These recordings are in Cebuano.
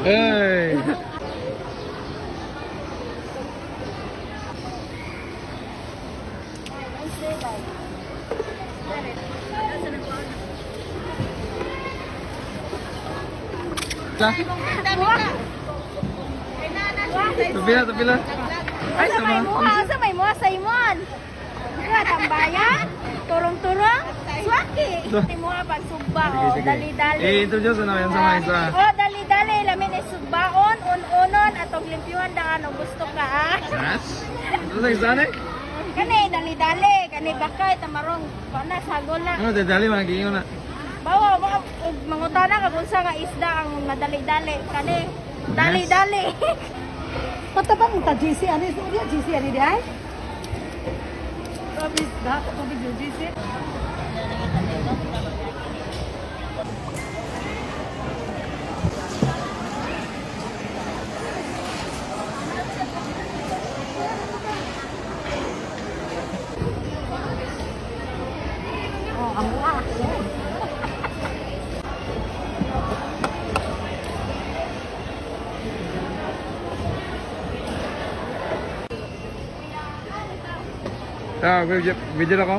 Hey! La? Tabi na, tabi na. Ay, Sa may sama. muha, sa may muha, Simon. Muha, tambayan, turong-turong, swaki. Muha, pagsugba, Sige, oh, sige. dali-dali. I-introduce na namin sa mga isa. Oh, dali-dali, lamin ay sugbaon, un-unon, atong limpyuhan daan, o gusto ka, ah. Yes? Ano sa isa na? Kani, dali-dali, kani bakay, tamarong, kana, sagol na. Ano, dadali, mga giingon na. Bawa, baka, og mangutana ka kung sa nga isda ang madali-dali. Kani, dali-dali. Patabang ta GC ani so dia GC ani di ay. Promise da to bi GC. Oh, ang ah. Ah, video, video ako.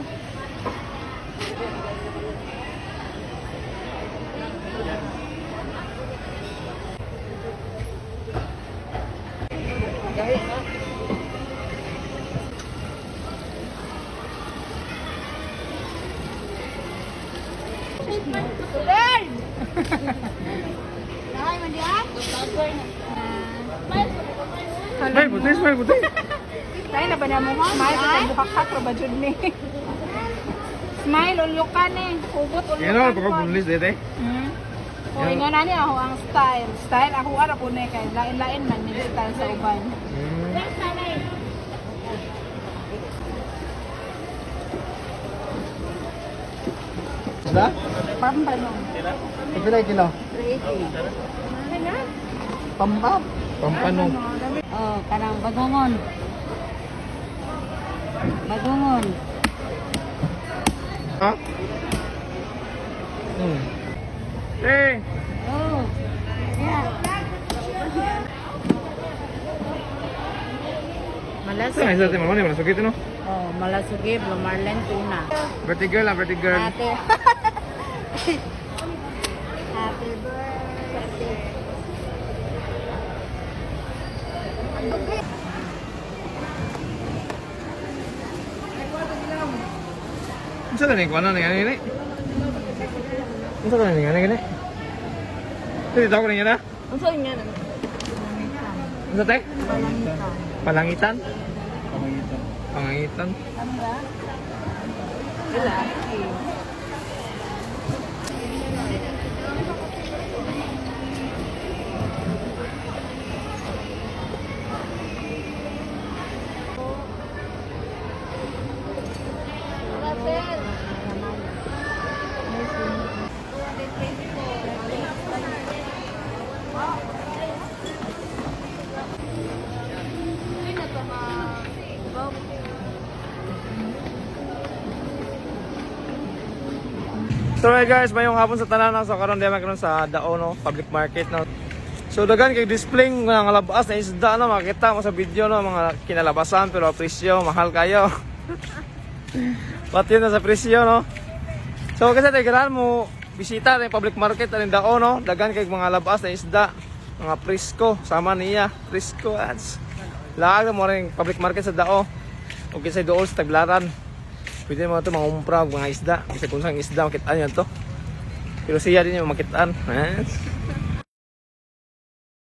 Bird! Ay, mandi ah. Smile puti, smile puti. Tayo na ba na mo smile sa buhakak ra ba jud ni. Smile ulukan ni, hugot ulukan. Yan ako, baka bunlis dito eh. O ingon na niya ako ang style. Style ako ara po ni kay lain-lain man ni style sa uban. Isda? Pampano. Pila kilo? 380. Pampap. Pampano. Oh, kanang bagongon. Bagongon. Ha? Hey! Oh. Yeah. Ito nga isa, mama, ni malasugit no? Oh, malasugi, Blue Marlin tuna. Birthday girl, ah, birthday girl. Ate. Happy birthday. Unsa ka ni kuno ni gani ni? Unsa ka ni gani gani? Dili tawag ni na? Unsa nga na? Unsa te? Palangitan. Pangangitan. Pangangitan. So right guys, mayong hapon sa tanan so karon di man karon sa Dao no, public market no. So dagan kay display nga labas na isda no, makita mo sa video no mga kinalabasan pero presyo mahal kayo. Pati na sa presyo no. So kasi tayo ganahan mo bisita sa public market aning Dao no, dagan kay mga labas na isda, mga presko sama niya, presko ads. Laag mo rin public market sa Dao. O kinsa dool sa Taglaran. Pwede mo ito mga umpra, mga isda. Kasi kung saan isda, makitaan yan to. Pero siya din yung makitaan. Yes.